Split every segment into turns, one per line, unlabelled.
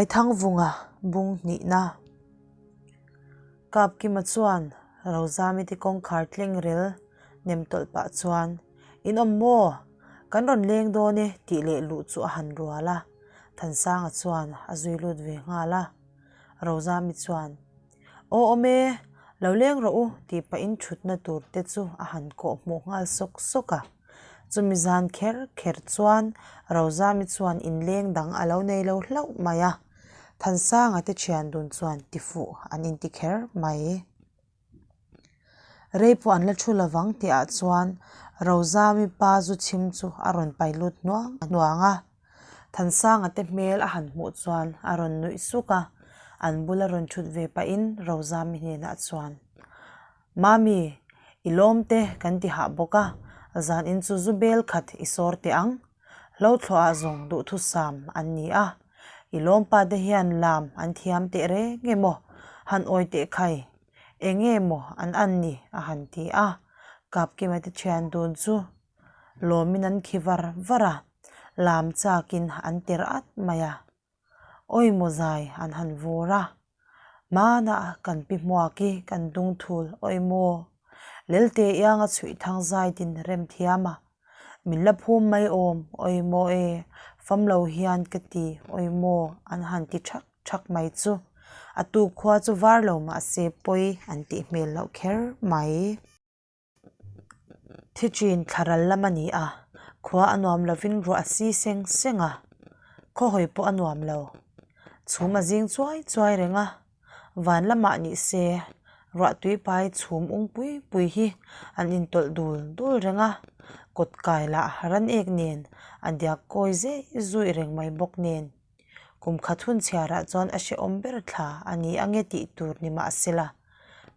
Aithangvunga bung hnihna. Kapkima chuan Rozamite kawngkhar tleng rel nem tawlh pah chuan, In awm maw? Kan rawn leng dawn e tih leh luh chu a han rual a. Thansanga chuan a zui lut ve nghal a. Rozami chuan, Aw awm e, lo leng rawh u tih pahin thutna tur te chu a han kawh hmuh nghal sawk sawk a. Chumi zan kher kher chuan Rozami chuan inleng dang a lo nei lo hlauh mai a, Thansanga te thian dun chuan tifuh an inti kher mai. Rei pawh an la thu lovang tih ah chuan Rozami pa zu chhim chu a rawn pai lut hnuang hnuang a. Thansanga te hmel a han hmuh chuan a rawn nuih suk a, an bula rawn thut ve pahin Rozami hnenah chuan, Mami, i lawm te kan ti hah bawk a, zanin chu zu bel khat i sawr teh ang. Hlo thlawhah zawng duhthusam an ni a, i lawmpa te hian lam an thiam teh reng nge maw? Han awi teh khai, eng nge maw an an ni? a han ti a, Kapkima te thian dun chu lawmin an khi var var a, lam chakin an ter at mai a. Awi maw zai an han vur a, hmanah kan pi hmuak i kan dung thul awi maw? Lelte ianga chhuih thang zai din rem thiam a, min la phum mai awm awi maw e, fam lo hian ka ti awi maw an han ti thak thak mai chu. A tuk khua chu var lo mahse pawi an tih hmel loh kher mai. Thi chin thlaral lam a ni a, khua a nuam lovin ruah a si seng seng a, khawhawi pawh a nuam lo. Chhum a zing chuai chuai reng a, van lamah ni se ruah tui pai chhum ung pui pui hi an intawlh dul dul reng a, kawt kai lah ran ek nen a diak kawi zeh zuih reng mai bawk nen. Kum khat hun chhiarah chuan a hrehawm ber thla a ni ange tih tur ni mahsela,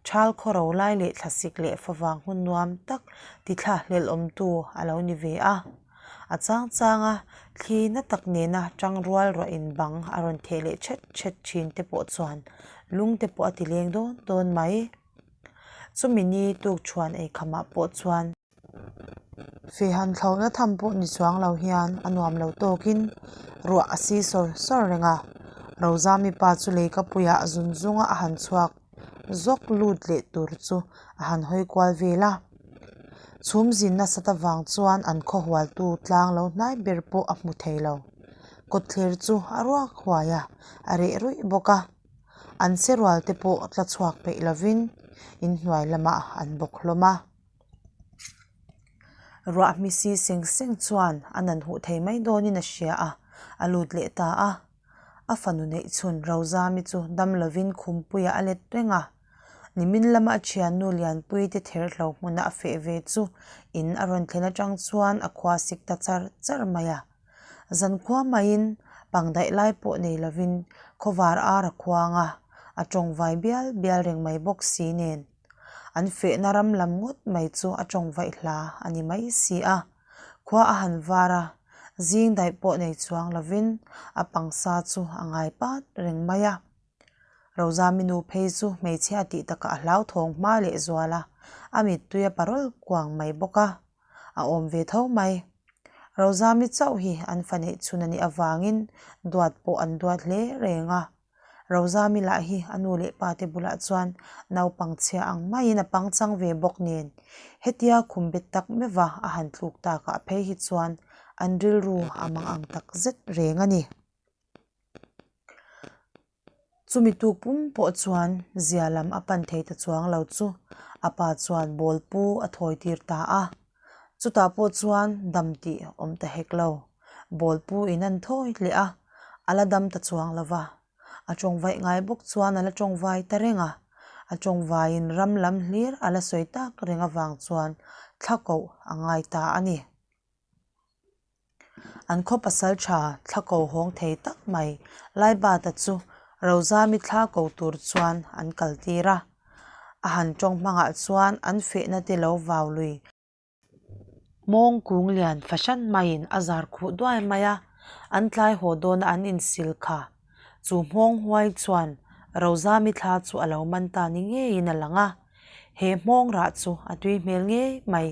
Thal khawro lai leh thlasik leh favang hun nuam tak tithla hlelhawmtu a lo ni ve a. A chang changa thli na tak nena tangrual ruah in bang a rawn theh leh thet thet thin te pawh chuan lung te pawh a ti leng dawn dawn mai. Chumi ni tuk thuan eikhamah pawh chuan. Fehhan thlauhna tham pawh ni chuang lo hian a nuam lo tawkin ruah a si sawr sawr reng a, Rozami pa chu leikapuiah zun zunga a han chhuak zawk lut leh tur chu a han hawi kual vel a. Chhum zin nasat avang chuan an khawhualtu tlang lo hnai ber pawh a hmu thei lo. Kawtthler chu a ruak huai a, a reh ruih bawk a. An serual te pawh tla chhuak peih lovin inhnuai lamah an bawk hlawm a. Ruah hmisi seng seng chuan a nan huh thei mai dawnin a hria a, a lut leh ta a. A fanu neih chhun Rozami chu dam lovin khumpuiah a let reng a. Nimin lama a thiannu Lianpui te therhlo hmuna a feh ve chu in a rawn thlen atang chuan a khua sik ta char char mai a. Zankhua maiin pangdaih lai pawh nei lovin khawvar ar a khuang a, a tawngvai bial bial reng mai bawk si nen. An fehna ram lam ngawt mai chu a tawngvaih hla a ni mai si a. Khua a han var a, zing daih pawh nei chuang lovin a pangsa chu a ngai pat reng mai a. Rozami nu phei chu hmeichhia tih takah a hlauthawng hma leh zual a, a mittui a parawl kuang mai bawk a, a awm ve tho mai. Rozami chauh hi an fa neih chhun a nih avangin duat pawh an duat hle reng a. Rozami lah hi a nu leh pa te bulah chuan naupang chhia ang maiin a pangchang ve bawk nen, hetia khum bet tak meuha a han tluk takah phei hi chuan an rilru a mang ang tak zet reng a ni. Chumi tuk pum pawh chuan zia lam a pan thei ta chuang lo chu a pa chuan ball pu a thawi tir ta a, chutah pawh chuan dam tih awm ta hek lo. Ball pu in an thawi leh a, a la dam ta chuang lo va. A tawngvaih ngai bawk chuan a la tawngvai ta reng a, a tawngvaiin ram lam hlir a la sawi tak reng avang chuan thla koh a ngai ta a ni. An khaw pasal tha thla ko hawng thei tak mai Laibata chu Rozami thla ko tur chuan an kal tir a, a han tawng hmangah chuan an fehna te lo vau lui. Mawng kung lian fahran maiin a zar khuh duai mai a, an tlai haw dawna an insil kha. Chu hmawng huai chuan Rozami thla chu a lo man ta ni ngeiin a lang a, he hmawng rah chu a tui hmel ngei mai,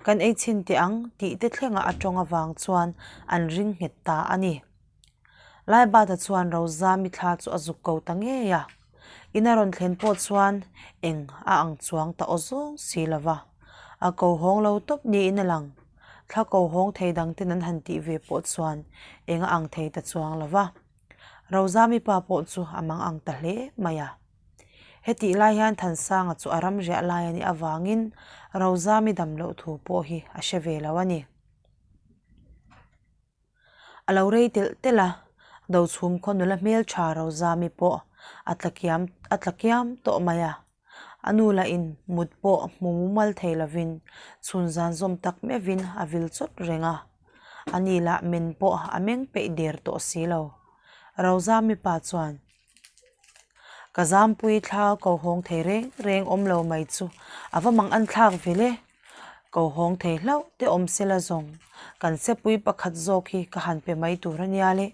kan ei chhin teh ang tih te thlenga a tawng avang chuan an ring nghet ta a ni. Laibata chuan Rozami thla chu a zuk ko ta ngei a, in a rawn thlen pawh chuan eng a ang chuang ta aw zawng si lo va, a ko hawng lo tawp niin a lang. Thla ko hawng thei dang ten an han tih ve pawh chuan eng a ang thei ta chuang lo va. Rozami pa pawh chu a mang ang ta hle mai a. Hetih lai hian Thansanga chu a ram riah lai a nih avangin Rozami dam loh thu pawh hi a hre ve lo a ni. A lo rei telh telh a, Dochhum khaw nula hmeltha Rozami pawh a tla kiam a tla kiam tawh mai a. A nu lahin mut pawh hmu mumal thei lovin chhun zan zawm tak meuhin a vil chawt reng a. Ani lah men pawh a meng peih der tawh si lo. Rozami pa chuan. Ka zampui thla ko hawng thei reng reng awm lo mai chu a va mang an thlak vil e. Ko hawng thei hlauh te awm sela zawng kan sepui pakhat zawk hi ka han pe mai tur a nia le.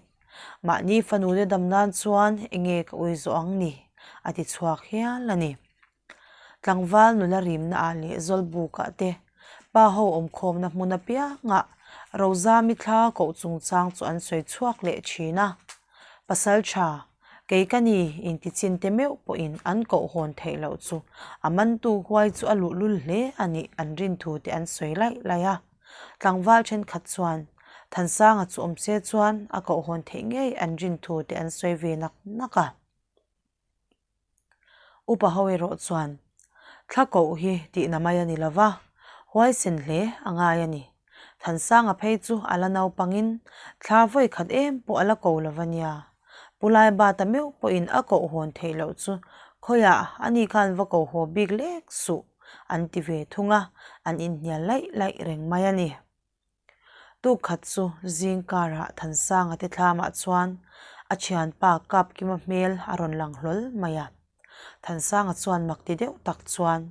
Mahni fanu te dam nan chuan enge ka ui zawh ang ni a ti chhuak hial a ni. Tlangval nula rimna ah leh Zawlbuk ah te pa ho awmkhawmna hmun apiangah Rozami thla koh chungchang chu an sawi chhuak leh thin a. Pasal tha, kei ka ni intichin te meuh pawhin an koh hawn theih loh chu a mantu huai chu a luhlul hle a nih an rin thu te an sawi laih laih a. Tlangval thenkhat chuan Thansanga chu awm se chuan a koh hawn theih ngei an rin thu te an sawi ve nak nak a. Upa ho erawh chuan thla koh hi tihna mai a ni lo va, huaisen hle a ngai a ni. Thansanga phei chu a la naupangin thla vawi khat em pawh a la ko lo va nia. Pu Laibata meuh pawhin a koh hawn theih loh chu khawiah ani khan va ko haw bik lek suh an ti ve thung a, an inhnial laih laih reng mai a ni. Tuk khat chu zing karah Thansanga te thlamah chuan a thianpa Kapkima hmel a rawn lang hlawl mai a. Thansanga chuan mak ti deuh tak chuan,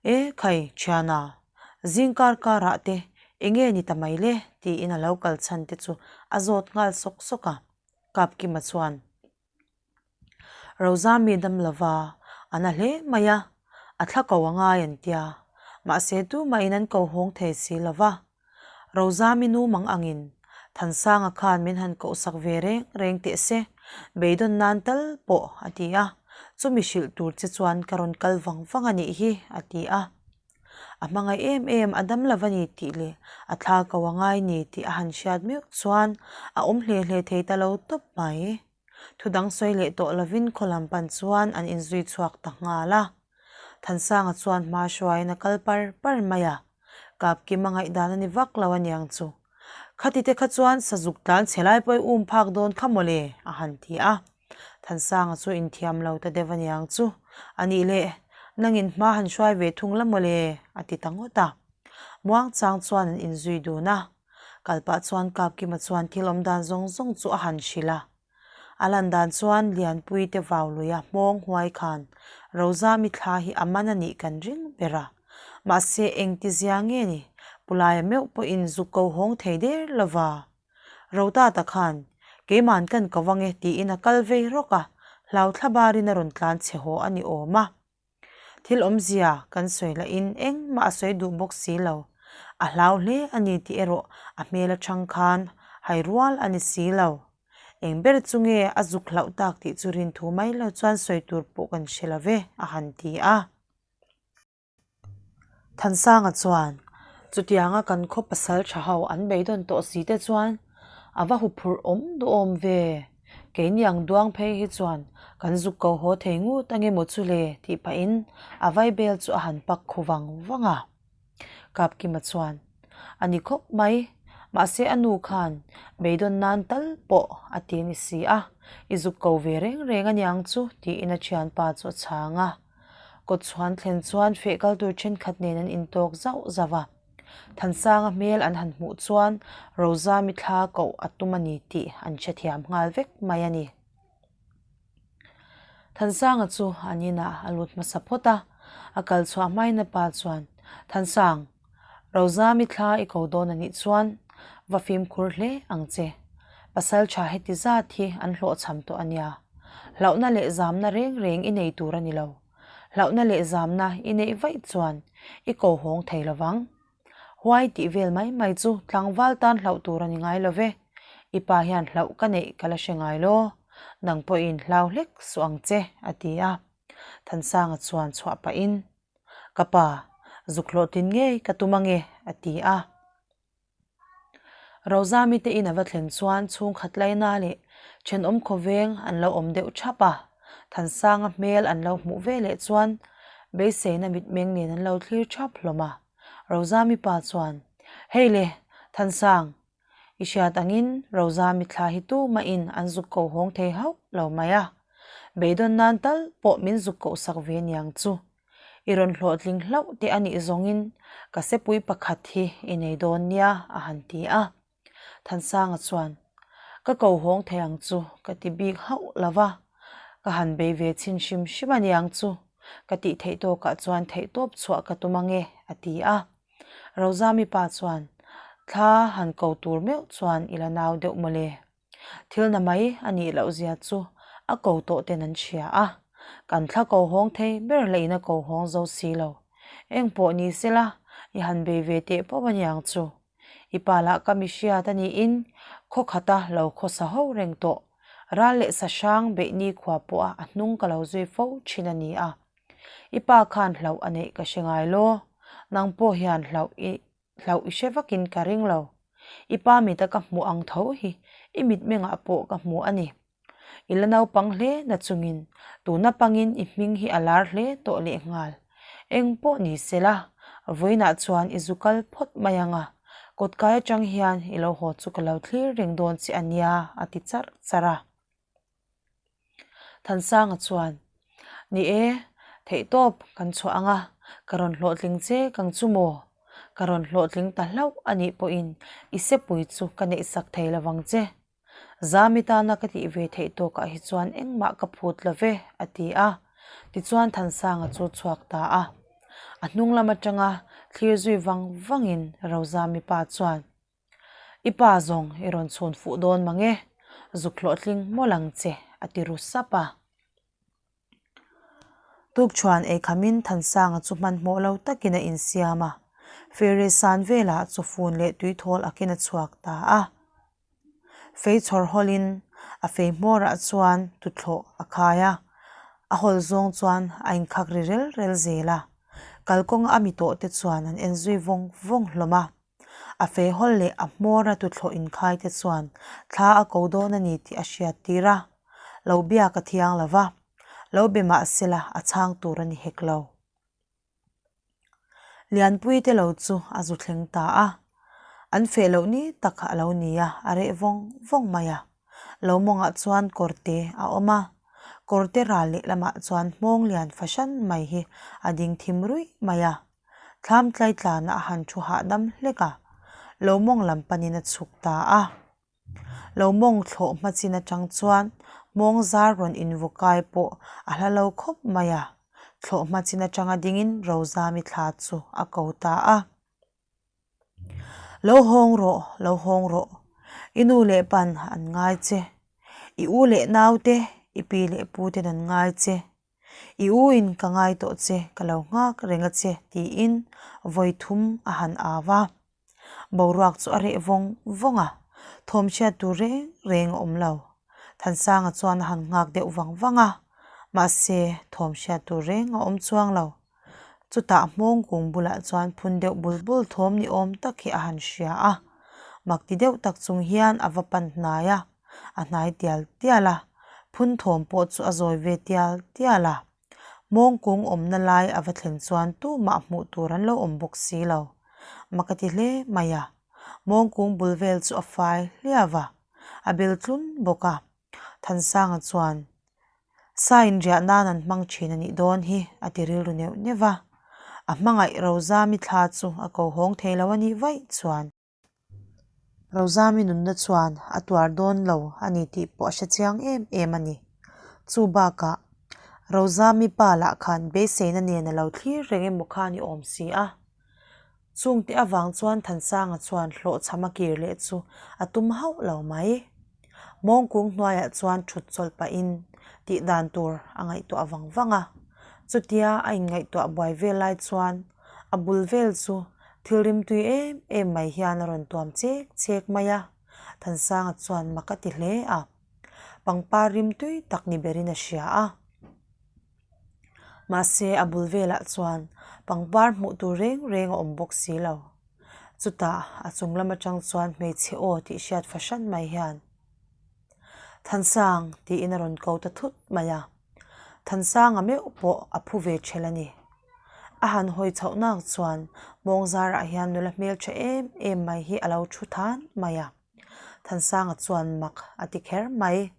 E khai thiana, zing kar karah te enge ni ta mai le? tiin a lo kal chhan te chu a zawt nghal sawk sawk a. Kapkima chuan. Rozami dam lova a na hle mai a, a thla ko a ngai an tia, mahse tumahin an ko hawng thei si lova. Rozami nu mang angin Thansanga khan min han kohsak ve reng reng teh se, beidawn nan tal pawh a ti a, chumi hrilh tur che chuan ka rawn kal vang vang a nih hi a ti a. A hmangaih em em a dam lova ni tih leh a thla ko a ngai ni tih a han hriat meuh chuan a awm hle hle thei ta lo tawp mai. Thu dang sawi leh tawh lovin khaw lam pan chuan an inzui chhuak ta nghal a. Thansanga chuan hma hruaiin a kal par par mai a, Kapkim a ngaihdan a ni vak lo aniang chu. Khati te kha chuan sazuk tlan chhe lai pawh i um phak dawn kha mawle a han ti a. Thansanga chu inthiam lo ta deuh aniang chu. Anih leh, nangin hma han hruai ve thung la mawle a ti ta ngawt a. Muangchang chuan an inzui dun a. Kal pah chuan Kapkima chuan thil awm dan zawng zawng chu a han hrilh a. A lan dan chuan Lianpui te vau luia hmawng huai khan Rozami thla hi a man a nih kan ring ber a. Mahse engti zia nge ni Pulaia meuh pawhin zuk ko hawng thei der lova. Rotata khan keiman kan ko ange tiin a kal vei rawk a, hlau thla barin a rawn tlan chhe haw a ni awm a. Thil awmzia kan sawi lahin engmah a sawi duh bawk si lo. A hlau hle a ni tih erawh a hmel atang khan hai rual a ni si lo. Eng ber chu nge a zuk hlauh tak tih chu rin thu mai lo chuan sawi tur pawh kan hre lo ve, a han ti a. Thansanga chuan chutianga kan khaw pasal tha ho an beidawn tawh si te chuan a va huphurh awm duhawm ve. Keini ang duang phei hi chuan kan zuk ko haw thei ngut ange maw chu le tih pahin a vaibel chu a han pak khu vang vang a. Kapkima chuan a ni khawp mai mahse a nu khan beidawn nan tal pawh a ti ni si a, i zuk ko ve reng reng aniang chu tiin a thianpa chu a chhang a. Kawt chhuan thlen chuan feh kal tur thenkhat nen an intawk zauh zauh a. Thansanga hmel an han hmuh chuan Rozami thla koh a tum a ni tih an hrethiam nghal vek mai a ni. Thansanga chu an inah a lut hmasa phawt a, a kal chhuah hmain a pa chuan, Thansang, Rozami thla i ko dawn a nih chuan va fimkhur hle ang che. Pasal tha heti zat hi an hlawhchham tawh a nia. Hlauhna leh zamna reng reng i nei tur a ni lo. Hlauhna leh zamna i neih vaih chuan i ko hawng thei lo vang. Huai tih vel mai mai chu tlangval tan hlauh tur a ni ngai lo ve. I pa hian hlauh ka neih ka la hre ngai lo, nang pawhin hlau hlek suh ang che, a ti a. Thansanga chuan chhuah pahin, Ka pa, zuk hlawhtlin ngei ka tum ange, a ti a. Rozami te in a va thlen chuan chhungkhat laina leh thenawm khawveng an lo awm deuh thap a, Thansanga hmel an lo hmuh ve leh chuan beiseina mitmeng nen an lo thlir thap hlawm a. Rozami pa chuan, Hei le, Thansang, i hriat angin Rozami thla hi tumahin an zuk ko hawng thei hauh lo mai a, beidawn nan tal pawh min zuk koh sak ve niang chu. I rawn hlawhtling hlauh teh a nih zawngin ka sepui pakhat hi i nei dawn nia a han ti a. Thansanga chuan, Ka ko hawng thei ang chu ka ti bik hauh lo va, ka han bei ve chhin hrim hrim a niang chu, ka tih theih tawkah chuan theihtawp chhuah ka tum ange a ti a. Rozami pa chuan, Thla han ko tur meuh chuan i la nau deuh mawle. Thil na mai a nih loh zia chu a ko tawh ten an hria a, kan thla ko hawng thei ber leh in a ko hawng zo si lo. Eng pawh ni se la, i han bei ve teh pawp a niang chu. I pa lah ka mi hriat a niin khaw khata lo khawsa ho reng tawh. Ral leh sa hrang beih nikhua pawha a hnung ka lo zui fo thin a ni a. I pa khan hlauh a neih ka hre ngai law. Nang pawh hian hlauh i Hlauh i hre vakin ka ring lo. I pa mita ka hmuh ang tho hi i mitmengah pawh ka hmu a ni. I la naupang hle na chungin tuna pangin i hming hi a lar hle tawh lehnghal. Eng pawh ni se la, vawiinah chuan i zu kal phawt mai ang a, kawtkai atang hian i lo haw chu ka lo thlir reng dawn che a nia a ti charh charh a. Thansanga chuan, Ni e, theihtawp kan chhuah ang a, ka rawn hlawhtling che kang chu maw? Ka rawn hlawhtling ta hlauh a nih pawhin i sepui chu ka neihsak thei lo vang che. Zami tana ka tih ve theih tawkah hi chuan engmah ka phut lo ve, a ti a. Tichuan Thansanga chu chhuak ta a. A hnung lam atanga thlir zui vang vangin Rozami pa chuan, I pa zawng i rawn chhun fuh dawn mang e, zuk hlawhtling mawlh ang che, a ti ru sap a. Tukchhuan ei khamin Thansanga chu hmanhmawh lo takin a insiam a, Fere san velah chawfun leh tuithawl akin a chhuak ta a. Fei chhawr hawlin a fei hmawrah chuan tuthlawh a khai a, a hawl zawng chuan a inkhak ri rel rel zel a. Kalkawnga a mi tawhte chuan an en zui vawng vawng hlawm a. A fei hawl leh a hmawra tuthlawh inkhai te chuan thla a ko dawn a ni tih a hriat tir a, lo biak a thiang lo va, lo be mah sela a chhang tur a ni hek lo. Lianpui te lo chu a zu thleng ta a, an feh loh ni tak a lo ni a, a reh vawng vawng mai a. Lo mawngah chuan kawrte a awm a, kawrte ral leh lamah chuan hmawng lian fahran mai hi a ding thim ruih mai a. Thlam tlai tlana a han thu hahdam hlek a, lo mawng lam panin a chhuk ta a. Lo mawng thlawh hma chin atang chuan hmawng zar rawn invukai pawh a hla lo khawp mai a, thlawh hma chin atanga dingin Rozami thla chu a ko ta a. Lo hawng rawh, lo hawng rawh, i nu leh pan an ngai che, i u leh naute, i pi leh pu ten an ngai che. I u in ka ngai tawh che, ka lo nghak reng a che tiin vawi thum a han au a. Boruak chu a reh vawng vawng a, thawm hriat tur reng reng a awm lo. Thansanga chuan a han nghak deuh vang vang a, mahse thawm hriat tur reng a awm chuang lo. Chutah hmawng kung bulah chuan phun deuh bul bul thawm ni awm tak hi a han hria a, mak ti deuh tak chung hian a va pan hnai a. A hnai tial tial a, phun thawm pawh chu a zawi ve tial tial a. Mawngkung awmna lai a va thlen chuan tumah hmuh tur an lo awm bawk si lo. Mak a ti hle mai a, mawngkung bul vel chu a fai hliau a, a bel tlun bawk a. Thansanga chuan, Sa inriah nan an hmang thin a nih dawn hi, a ti rilru neuh neuh va. A hmangaih Rozami thla chu a ko hawng thei lo a nih vaih chuan. Rozami nunna chuan a tuar dawn lo a ni tih pawh a hre chiang em em a ni. Chu bakah Rozami pa lah khan beiseina nen a lo thlir reng emaw kha a ni awm si a. Chungte avang chuan Thansanga chuan hlawhchham a kir leh chu a tum hauh lo mai. Mawngkung hnuaiah chuan thut chawlh pahin tih dan tur a ngaihtuah vang vang a. Chutia a inngaihtuah buai vel lai chuan A bul vel chu thil rimtui em em mai hian a rawn tuam chek chek mai a. Thansanga chuan mak a ti hle a, pangpar rim tui tak ni berin a hria a. Mahse a bul velah chuan pangpar hmuh tur reng reng a awm bawk si lo. Chutah a chung lam atang chuan hmeichhe aw tih hriat fahran mai hian, Thansang tiin a rawn ko ta thut mai a. Thansanga meuh pawh a phu ve ṭhel a ni. A han hawi chhoh nak chuan mawng zarah hian nula hmelṭha em em mai hi a lo ṭhu than mai a. Thansanga chuan mak a ti kher mai.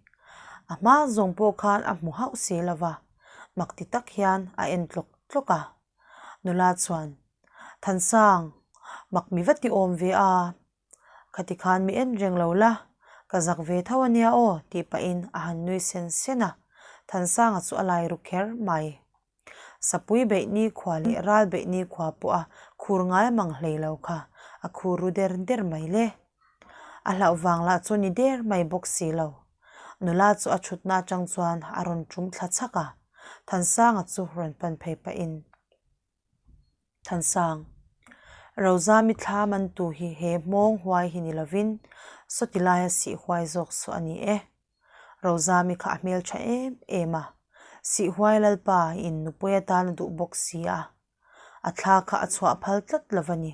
A hma zawng pawh khan a hmu hauh si lo va, mak ti tak hian a en tlawk tlawk a. Nula chuan, Thansang, mak mi va ti awm ve a, Khati khan mi en reng lo la, ka zak ve tho a nia aw tih pahin a han nui sen sen a, Thansanga chu a lai ru kher mai. Sapui beih nikhua leh ral beih nikhua pawh a khur ngai mang hlei lo kha a khur ru der der mai le. A hlauh vang lah chu ni der mai bawk si lo. Nula chu a thutna atang chuan a rawn tum thla chhak a, Thansanga chu rawn pan phei pahin. Thansang. Rozami thla mantu hi he hmawng huai hi ni lovin sawti laia sih huai zawk chu a ni e. Rozami kha a hmeltha em em a, sih huai lalpa in nupui atan a duh bawk si a, a thla kha a chhuah phal tlat lo va ni.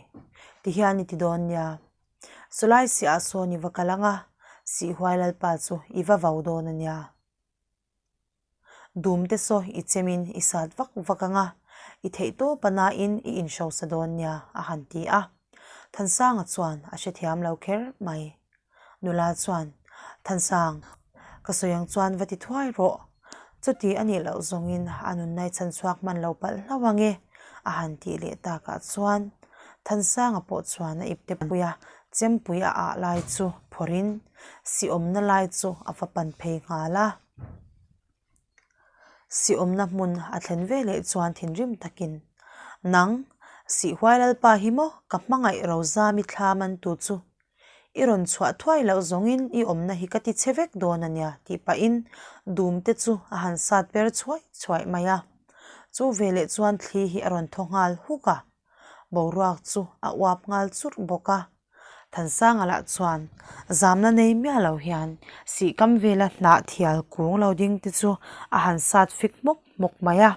Tihian i ti dawn nia. Sawlai siah sawn i va kal ang a, sih huai lalpa chu i va vau dawn a nia. Dum te saw i chemin i sat vak vak ang a, i theih tawp a nain i inhrosa dawn nia, a han ti a. Thansanga chuan a hrethiam lo kher mai. Nula chuan, Thansang, ka sawi ang chuan va ti thuai rawh. Chuti a nih loh zawngin a nunnai chhan chhuak hman lo palh hlauh ang e, a han tih leh takah chuan Thansanga pawh chuan a ipte pui a, chempui a ah lai chu phawrhin siawmna lai chu a va pan phei nghal a. Siawmna hmun a thlen ve leh chuan thinrim takin, Nang, Sihhuai Lalpa hi maw ka hmangaih Rozami thla mantu chu i rawn chhuah thuai loh zawngin i awmna hi ka ti che vek dawn a nia tih pahin dum te chu a han sat per chhuai chhuai mai a. Chu veleh chuan thli hi a rawn thaw nghal huk a, boruak chu a uap nghal churh bawk a. Thansanga lah chuan zamna nei miah lo hian sihkam vela hnah thial kung lo ding te chu a han sat fik hmawk hmawk mai a.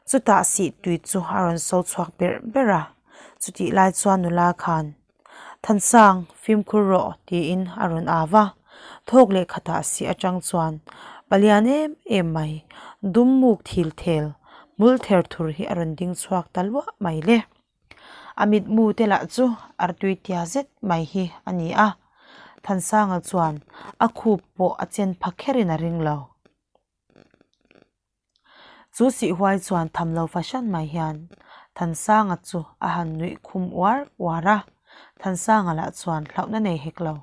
Chutah sih tui chu a rawn so chhuak berh berh a, chutih lai chuan nula khan Thansang, fimkhur rawh tiin a rawn au va, thawk leh khatah sih atang chuan palian em em mai, dum muk thil thel, hmul ther thur hi a rawn ding chhuak ta luah mai le. A mitmu te lah chu artui tia zet mai hi a ni a, Thansanga chuan a khup pawh a chen pha kherin a ring lo. Chu sihhuai chuan tham lo fahran mai hian Thansanga chu a han nuih khum uar uar a, Thansanga lah chuan hlauhna nei hek lo.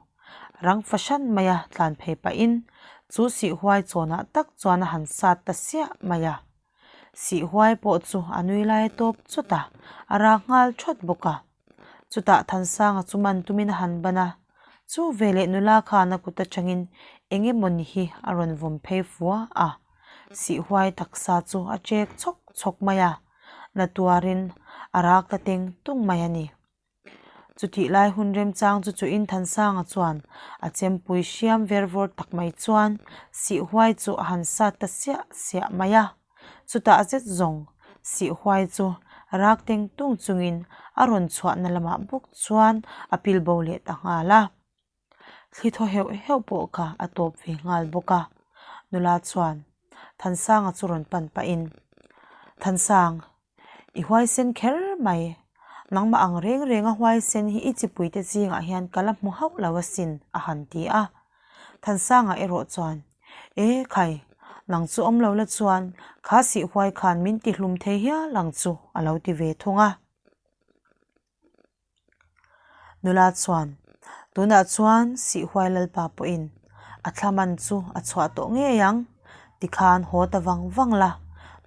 Rang fahran maia tlan phei pahin chu sihhuai chawnah tak chuan a han sat ta siah mai a. Sihhuai pawh chu a nui lai tawp chawt a, a rak nghal thawt bawk a. Chutah Thansanga chu man tumin a han ban a, chu veleh nula khan a kut atangin eng emawni hi a rawn vawm phei fua a, sihhuai taksa chu a chek chhawk chhawk mai a, na tuarin a rak ta teng tung mai a ni. Chutih lai hun remchang chu chuin Thansanga chuan a chempui hriam ver vawr tak mai chuan sihhuai chu a han sat ta siah siah mai a. Chutah zet zawng sihhuai chu rak teng tung chungin a rawn chhuahna lamah bawk chuan a pil bo leh ta nghal a. Thli thaw heuh heuh pawh kha a tawp ve nghal bawk a. Nula chuan Thansanga chu rawn pan pahin, Thansang, i huaisen kher mai. Nangmah ang reng renga huaisen hi i chipuite zingah hian ka la hmu hauh lo asin, a han ti a. Thansanga erawh chuan, E khai, nang chu awm lo la chuan kha sihhuai khan min tihlum thei hial ang chu, a lo ti ve thung a. Nula chuan, Tunah chuan Sihhuai Lalpa pawhin a thla man chu a chhuah tawh ngei ang, tikhan haw ta vang vang la,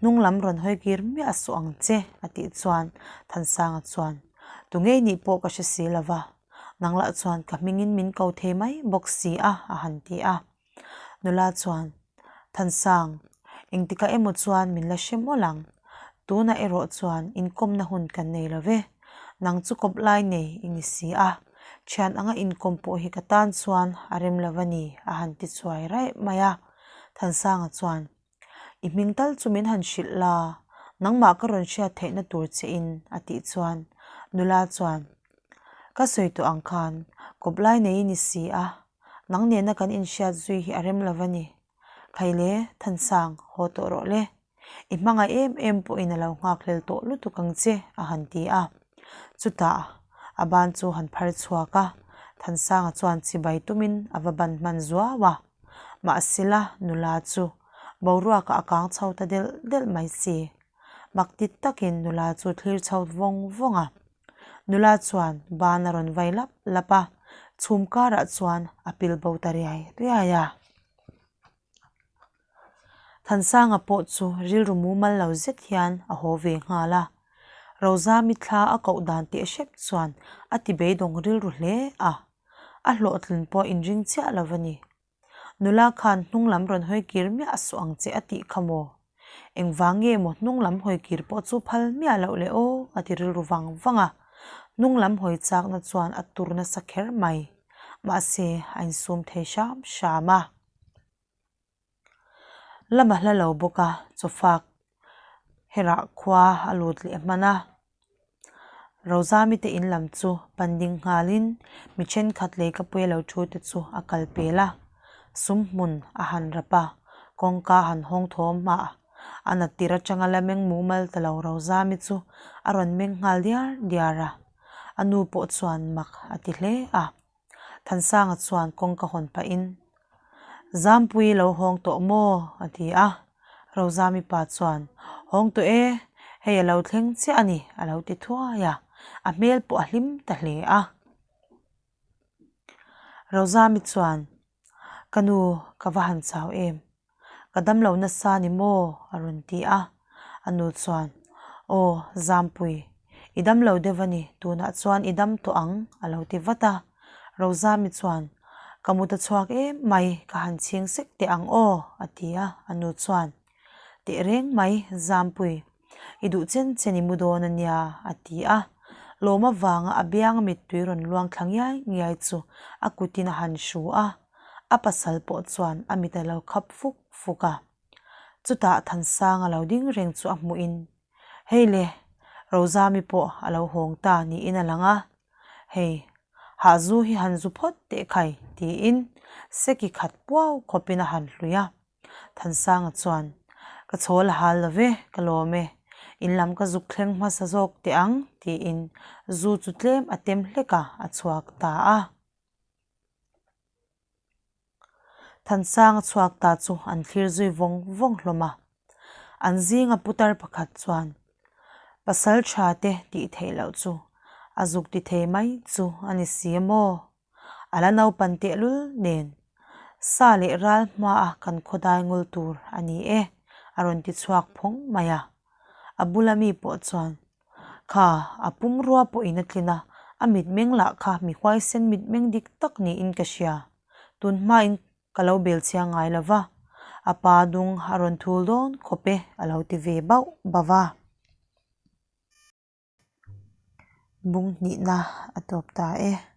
hnung lam rawn hawi kir miah suh ang che, a tih chuan Thansanga chuan, Tu ngei nih pawh ka hre si lo va, nang lah chuan ka hmingin min ko thei mai bawk si a, a han ti a. Nula chuan, Thansang, engtikah emaw chuan min la hre mawlh ang. Tunah erawh chuan inkawmna hun kan nei lo ve. Nang chu kawp lai nei i ni si a. Thian anga inkawm pawh hi ka tan chuan a rem lo a ni, a han ti chuai raih mai a. Thansanga chuan, I hming tal chu min han hrilh la, nangmah ka rawn hriat theihna tur che in, a tih chuan nula chuan, Ka sawi tawh ang khan kawplai nei i ni si a, nang nena kan inhriat zui hi a rem lo a ni. Khaile, Thansang, haw tawh rawh le. I hmangaih em em pawhin a lo nghak hlel tawh lutuk ang che, a han ti a. Chutah a ban chu han phar chhuak a, Thansanga chuan chibai tumin a va ban hman zuau a. Mahsela nula chu boruakah a kang chho ta delh delh mai si. Mak ti takin nula chu thlir chho vawng vawng a. Nula chuan ban a rawn vai lap lap a, chhum karah chuan a pil bo ta riai riai a. Thansanga pawh chu rilru mumal lo zet hian a haw ve nghal a. Rozami thla a koh dan teh hrep chuan a ti beidawng rilru hle a. A hlawhtlin pawh inring chiah lo a ni. Nula khan hnung lam rawn hawi kir miah suh ang che a tih kha maw? Engvang nge maw hnung lam hawi kir pawh chu phal miah loh le aw a ti rilru vang vang a. Hnung lam hawi chakna chuan a tur nasa kher mai. Mahse a insum thei hram hram a. Lama hla lo bawk a, chawfak herah khua a lut leh hman a. Rozami te in lam chu pan ding nghalin mi thenkhat leikapui a lo thu te chu a kal pel a, sum hmun a han rap a, kawngka a han hawng thawm a, a nat tir atanga la meng mumal ta lo Rozami chu a rawn meng nghal diar diar a, a nu pawh chuan mak a ti hle a. Thansanga chuan kawngka hawn pahin, Zampui lo hawng tawh maw? a ti a. Rozami pa chuan, Hawng tawh e, hei a lo thleng chiah a ni, a lo ti thuai a, a hmel pawh a hlim ta hle a. Rozami chuan, Ka nu, ka va han chau em? Ka damlo nasa ni maw? a rawn ti a. A nu chuan, Aw, Zampui, i damlo deuh a ni, tunah chuan i dam tawh ang, a lo ti vat a. Rozami chuan, Ka mut a chhuak em mai, ka han chhing sek teh ang aw, a ti a. A nu chuan, Tehreng mai, Zampui, i duh chen chen i mu dawn a nia, a ti a. Lawm avanga a bianga mittui rawn luang thla ngiai ngiai chu a kutin a han hru a. A pasal pawh chuan a mit a lo khap fuk fuk a. Chutah Thansanga lo ding reng chu a hmuhin, Hei le, Rozami pawh a lo hawng ta niin a lang a. Hei, hahzu hi han zu phawt teh khai, tiin seki khat puau khawpin a han hlui a. Thansanga chuan, Ka chhawl a hal lo ve, ka lawm e. In lam ka zuk thleng hmasa zawk teh ang, tiin zu chu tlem a tem hlek a, a chhuak ta a. Thansanga chhuak ta chu an thlir zui vawng vawng hlawm a. An zinga putar pakhat chuan, Pasal tha te tih theih loh chu a zuk ti thei mai chu a ni si a maw? A la naupan tehlul nen sa leh ral hmaa kan khawdai ngul tur a ni e, a rawn ti chhuak phawng mai a. A bula mi pawh chuan, Kha, a pumrua pawhin a tlin a, a mitmeng lah kha mi huaisen mitmeng dik tak niin ka hria. Tun hmain ka lo bel chiang ngai lo va, a pa dung a rawn thul dawn khawp e, a lo ti ve bauh bauh a. Bung hnihna a tawp ta e.